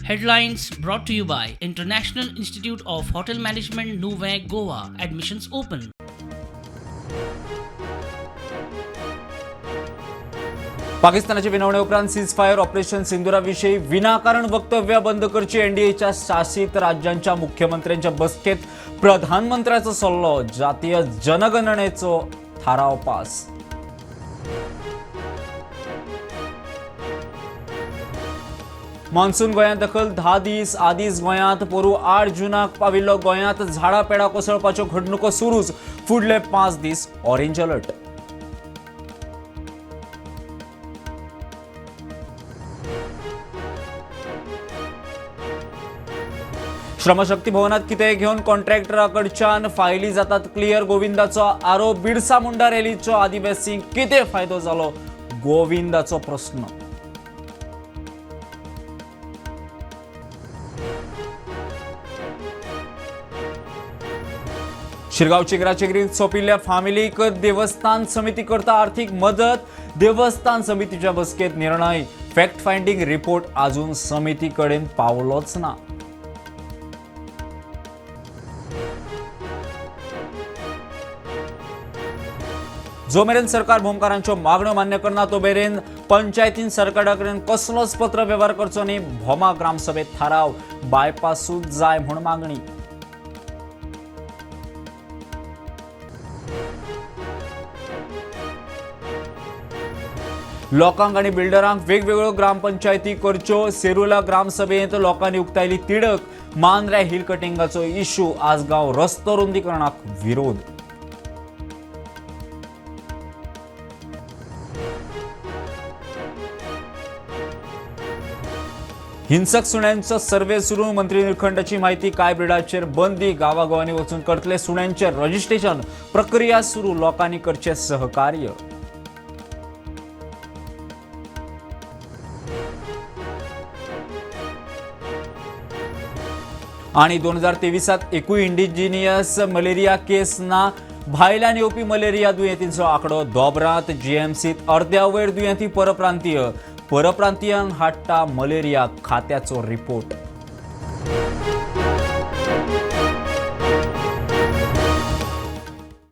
Headlines brought to you by International Institute of Hotel Management, Nuvem, Goa. Admissions open. पाकिस्तानाचे विनवणे उपरांत ceasefire operation सिंदुराविषयी विनाकारण वक्तव्य बंद करची एनडीएच्या शासित राज्यांच्या मुख्यमंत्र्यांच्या बसकेत प्रधानमंत्र्याचो सल्लो. जातीय जनगणनेचो थाराव पास. मान्सून गोंयांत दखल 10 दीस आदींच गोंयांत पोरूं 8 जूनाक पाविल्लो. गोंयांत झाडां पेडां कोसळपाच्यो घडणुको सुरूच. फुडले 5 दीस ऑरेंज अलर्ट. श्रमशक्ती भवनात कितें घेवन कॉन्ट्रॅक्टरा कडच्यान फायली जातात क्लियर, गोविंदाचो आरोप. बिरसा मुंडा रॅलीचो आदिवासींक कितें फायदो जालो, गोविंदाचो प्रस्न. शिरगांव चिगराचिगरीत सोंपिल्ल्या फामिलीक देवस्थान समिती करता आर्थिक मदत. देवस्थान समितीच्या बसकेत निर्णय. फॅक्ट फायंडिंग रिपोर्ट अजून समिती कडेन पावलोच ना. जो मेरेन सरकार भोमकारांच्यो मागण्यो मान्य करना तो मेरेन पंचायतीन सरकारा कडेन कसलोच पत्र वेव्हार करचो न्ही, भोमा ग्रामसभेत थाराव. बायपासूच जाय म्हूण मागणी. लोकांक आनी बिल्डरांक वेगवेगळ्यो ग्रामपंचायती करच्यो, सेरुला ग्रामसभेंत लोकांनी उक्तायली तिडक. मांद्र्या हिल कटिंगाचो इश्यू, आसगांव रस्तो रुंदीकरणाक विरोध. हिंसक सुण्यांचो सर्वे सुरू, मंत्री निळखंटाची माहिती. काय ब्रिडाचेर बंदी, गावागावांनी वचून करतले सुण्यांचे रजिस्ट्रेशन, प्रक्रिया सुरू, लोकांनी करचे सहकार्य. आणि 2023 एकूय इंडिजिनियस मलेरिया केस ना. भायल्यान येवपी मलेरिया दुयेंतींचो आंकडो दोबरात. जीएमसीत अर्द्या वयर दुयेंती परप्रांतीय. परप्रांतीयांक हाडटा मलेरिया, खात्याचो रिपोर्ट.